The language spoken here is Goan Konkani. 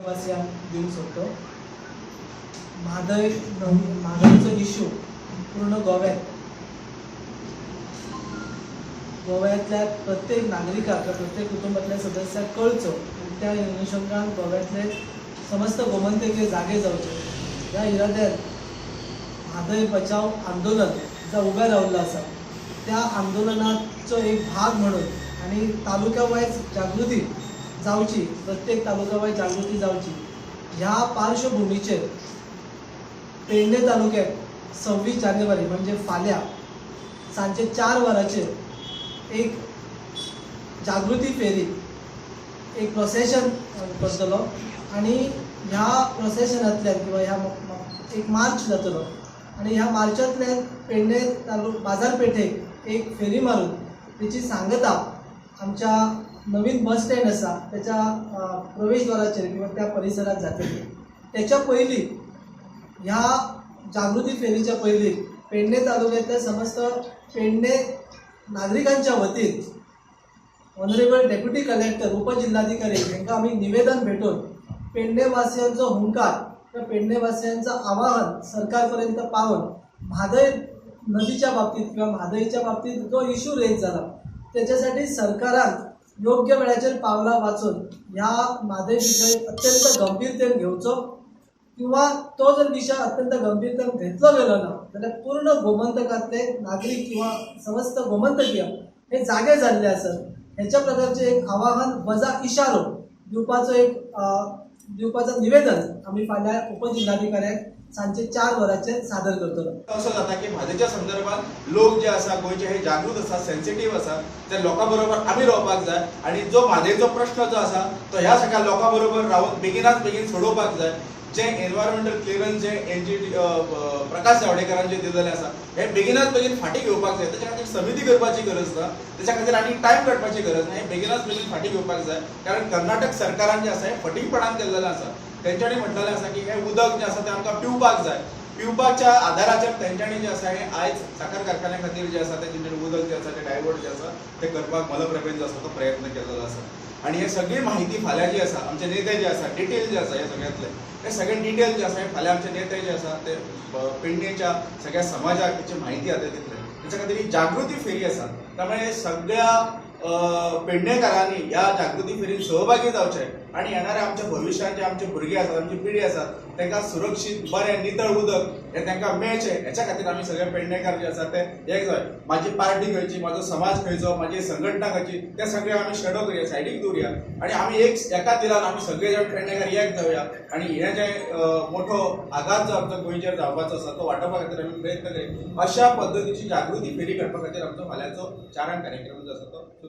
वासियांक दिवंक सोदता. म्हादय, म्हादयचो इशू पूर्ण गोव्यात, गोव्यांतल्या प्रत्येक नागरिकाक किंवा प्रत्येक कुटुंबातल्या सदस्याक कळचो आनी त्या अनुशंगान गोव्यांतले समस्त गोमंतकीय जागे जावचे ह्या इराद्यान म्हादय बचाव आंदोलन जो उबें रावल्लो आसा, त्या आंदोलनाचो एक भाग म्हणून आनी तालुक्या वायज जागृती जावची, प्रत्येक तालुक्या वायज जागृती जावची ह्या पार्श्वभुमीचेर पेडणे तालुक्यात 26 जानेवारी म्हणजे फाल्यां सांजे 4 वरांचेर एक जागृती फेरी, एक प्रोसेशन करतलो आनी ह्या प्रोसेशनांतल्यान किंवा ह्या एक मार्च जातलो आनी ह्या मार्चांतल्यान पेडणे बाजारपेठेक एक फेरी मारून तेची सांगता आमच्या नवीन बस स्टँड आसा त्याच्या प्रवेशद्वाराचेर किंवा त्या परिसरात जातली. त्याच्या पयलीं, ह्या जागृती फेरीच्या पयलीं, पेडणे तालुक्यातल्या समस्त पेडणे नागरिकांच्या वतीन ऑनरेबल डेप्युटी कलेक्टर, उपजिल्हाधिकारी हांकां आमी निवेदन भेटोवन पेडणेवासियांचो हुंकार किंवा पेडणेवासियांचं आवाहन सरकार पर्यंत पावोवन म्हादय नदीच्या बाबतीत किंवा म्हादयच्या बाबतीत जो इशू रेज जाला त्याच्यासाठी सरकारान योग्य वेळाचेर पावलां वाचून ह्या म्हादय विशय अत्यंत गंभीरतेन घेवचो किंवा तो जर विशय अत्यंत गंभीरतेन घेतलो गेलो ना जाल्यार पूर्ण गोमंतकातले नागरीक किंवा समस्त गोमंतकीय हे जागे जाल्ले आसत, ह्याच्या प्रकारचे एक आवाहन वजा इशारो दिवपाचो एक दिवपाचो निवेदन आमी फाल्यां उपजिल्हाधिकाऱ्याक सांजचे 4 वरांचेर सादर करतलो. असो जाता की म्हादयच्या संदर्भात लोक जे आसा गोंयचे हे जागृत आसा, सेन्सिटीव आसा. त्या लोकां बरोबर आमी रावपाक जाय आनी जो म्हादयचो प्रश्न जो आसा तो ह्या सगळ्या लोकां बरोबर रावन बेगिनात बेगीन सोडोवपाक जाय. जे एनवायरमेंटल क्लियरन्स जे एनजीटी प्रकाश जावडेकरान जे दिलेले आसा, हे बेगिनात बेगीन फाटीं घेवपाक जाय. तेच्या खातीर समिती करपाची गरज ना, तेच्या खातीर आनी टायम काडपाची गरज ना. हे बेगिनात बेगीन फाटीं घेवपाक जाय, कारण कर्नाटक सरकारान जे आसा हे फटींगपणान केल्लेलें आसा. तेंच्यांनी म्हटलेलें आसा की हें उदक जें आसा तें आमकां पिवपाक जाय. पिवपाच्या आदाराचेर तेंच्यांनी जें आसा हें आयज साखर कारखान्या खातीर जें आसा तें तेंच्यांनी उदक जें आसा तें डायवर्ट जें आसा तें करपाक मलप्रभेन जो आसा तो प्रयत्न केलेलो आसा. आनी हे सगळी माहिती फाल्यां जी आसा, आमचे नेते जे आसा, डिटेल जे आसा, हे सगळ्यांतले हे सगळे डिटेल जे आसा, हे फाल्यां आमचे नेते जे आसा ते पेडणेच्या सगळ्या समाजाक हेची माहिती आतां दितले. तेच्या खातीर ही जागृती फेरी आसा. त्यामुळे सगळ्या पेडणेकारांनी ह्या जागृती फेरीत सहभागी जावचे आणि येणाऱ्या आमच्या भविश्यात जे आमचे भुरगे आसात, आमची पिढी आसात, तांकां सुरक्षीत बरें नितळ उदक हे तांकां मेळचें हेच्या खातीर आमी सगळे पेडणेकार जे आसात ते एक जाय. माझी पार्टी खंयची, म्हाजो समाज खंयचो, माझी संघटना खंयची, ते सगळे आमी शेडो करूया, सायडीक दवरुया आणि आमी एक एका दिलान आमी सगळे जाण पेडणेकार एक जावया आणि हे जे मोठो आघात जो आमचो गोंयचेर जावपाचो आसा तो वाटोवपा खातीर आमी प्रयत्न करूया. अशा पद्दतीची जागृती फेरी करपा खातीर आमचो फाल्यांचो 4 कार्यक्रम जो आसा तो सुरू.